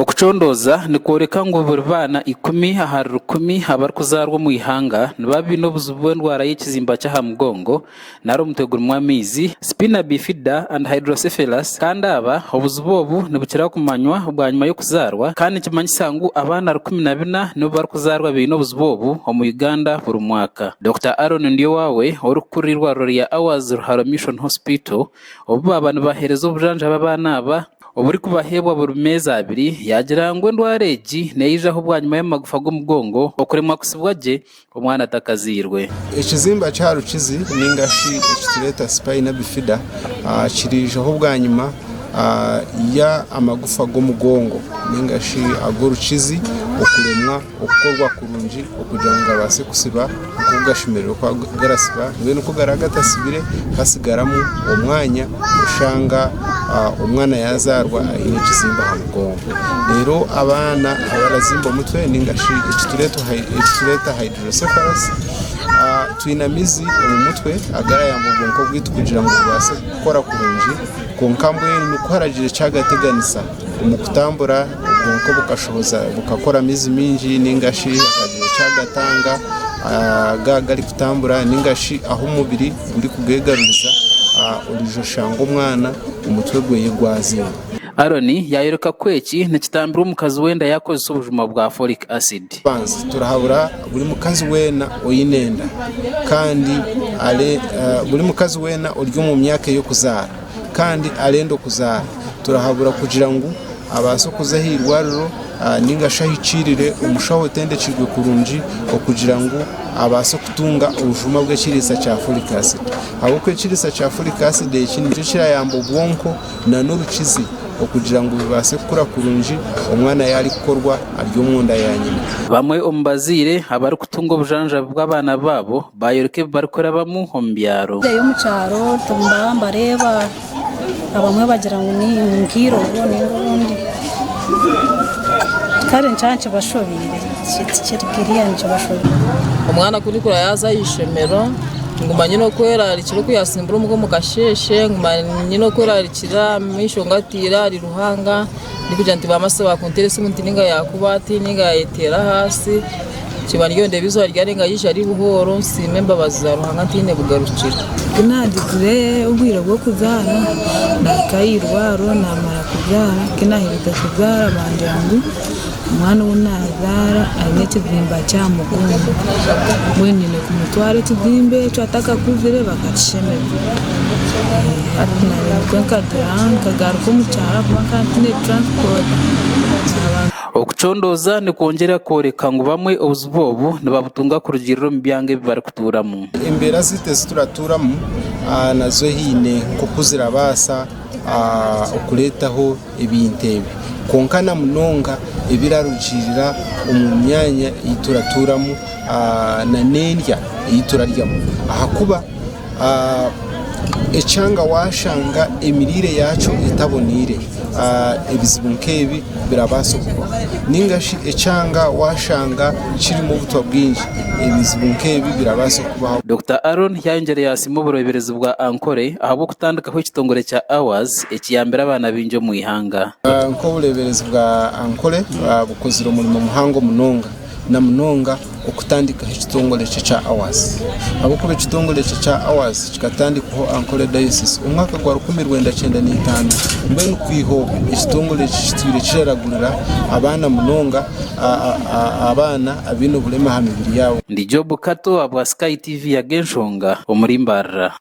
Okucondooza nikworeka ngu buri baana ikumi ahari rukumi abarikuzaarwa omu ihanga nibaba baine obuzibu bw'endwara y'ekizimba ky'aha mugongo nari omutwe gurimu amaizi, spina bifida and hydrocephalus, kandi aba obuzibu obu nibukira kumanywa bwanyima y'okuzaarwa kandi nikimanyisa ngu abaana 14 nibo barikuzaarwa baine obuzibu obu omu Uganda buri mwaka. Dokita Aaron Ndyowawe orikukurira eirwariro rya Ours Ruharo Mission Hospital obu baaba nibaheereza obujanjabi abaana aba oburikubaheebwa buri meezi abiri yaagira ngu endwara egi neijaho bwanyima y'amagufa g'omugongo okuremwa kusibwa gye omwana atakazairwe. Ekizimba kya rukizi ninga shi ekitureeta spina bifida kiriijaho bwanyima ya amagufa g'omugongo ninga shi ag'orukizi okuremwa okukorwa kurungi okugira ngu gabaase kusiba nk'oku gashemereire kuba garasiba mbwenu ku garaba gatasibire hasigaramu omwanya oshanga omwana yazaarwa aine ekizimba aha mugongo. Reero abaana abarazimba omutwe ninga shi ekitureeta hydrocephalus twine amaizi omu mutwe agarayamba obwonko bwaitu kugira ngu bubaase kukora kurungi kwonka mbwenu ku haragira ekyagateganisa omu kutambura obwonko bukashohoza bukakora amaizi maingi ninga shi hakagira ekyagatanga gaaba garikutambura ninga shi ahu omubiri gurikugegaruriza oriija oshanga omwana omutwe gwe gwazimba. Aaron yaayoreka ku eki nikitambirwa omukazi w'enda yaakozesa obujuma bwa folic acid. Banza turahabura buri mukazi weena oine enda kandi buri mukazi weena ori omu myaka ey'okuzaara kandi arenda okuzaara turahabura kugira ngu abaase kuza aha irwariro ninga shi ahikiirire omushaho otendekirwe kurungi okugira ngu abaase kutunga obujuma bw'ekiriisa kya folic acid ahabw'okuba ekiriisa kya folic acid eki nikyo kirayamba obwonko n'orukizi okugira ngu bibaase kukura kurungi omwana yaaba arikukorwa ari omunda ya nyina. Bamwe omu bazaire abarikutunga obujanjabi bw'abaana baabo baayoreka ebi barikurabamu omu byaro. Ndeyo omu kyaro nibaba nibareeba abamwe bagira ngu ni nk'eirobo ninga obundi kare nikiba nikibashobeire tikiri kiriya nikibashobera. Omwana ku ndikura yaaza aha ishomero nguma nyine okwerarikira oku yaasimbura omuka omu kasheeshe nguma nyine okwerarikira amaisho ngataire ahari Ruhanga ndikugira nti baamasa baakunteera esimu nti ninga yaakuba ati ninga yaayeteera ahaasi kiba ndyo ndeeba eizooba ryarenga yaija ari buhooro nsiima embabazi za Ruhanga ntaine bugarukiro. Ku naagizire obwire bw'okuzaara naahika aha irwariro naamara kuzaara ku naaherize kuzaara bangira ngu Omwana ou naazaara aine ekizimba ky'aha mugongo, mbwenu nyine kumutwara ekizimba ekyo atakakuzire bakakishemeza. Hati nikwo nkagira nkagaruka omu kyaro ahakuba nkaba ntaine transport. Okucondooza nikwongyera kworeka ngu bamwe obuzibu obu nibabutunga kurugiirira omu byanga ebi barikutuuramu. Embeera zaitu ezi turatuuramu nazo haine nk'oku zirabaasa okureetaho ebintu ebi. Kwonka na munonga ebirarugiirira omu myanya ei turatuuramu n'endya ei turaryamu ahakuba ekyanga waashanga emiriire yaakyo etaboneire, ebizibu nk'ebi birabaasa kubaho. Ninga shi ekyanga waashanga kirimu obutwa bwingi, ebizibu nk'ebi birabaasa kubaho. Dokita Aaron yayongyera yasiima obureeberezi bwa Ankole ahabw'okutandikaho ekitongore kya Ours ekiyambire abaana baingi omu ihanga. Nk'obureeberezi bwa Ankole bukozire omurimo muhango munonga na munonga okutandikaho ekitongore eki ekya Ours ahabw'okuba ekitongore eki ekya Ours kikatandikwaho Ankole Diocese omu mwaka gwa 1995 mbwenu kwiha obwo ekitongore eki kitwire kiraragurira abaana munonga abaana abaine oburema aha mibiri yaabo. Ndi Job Kato ahabwa Sky TV Ag'enshonga omuri Mbarara.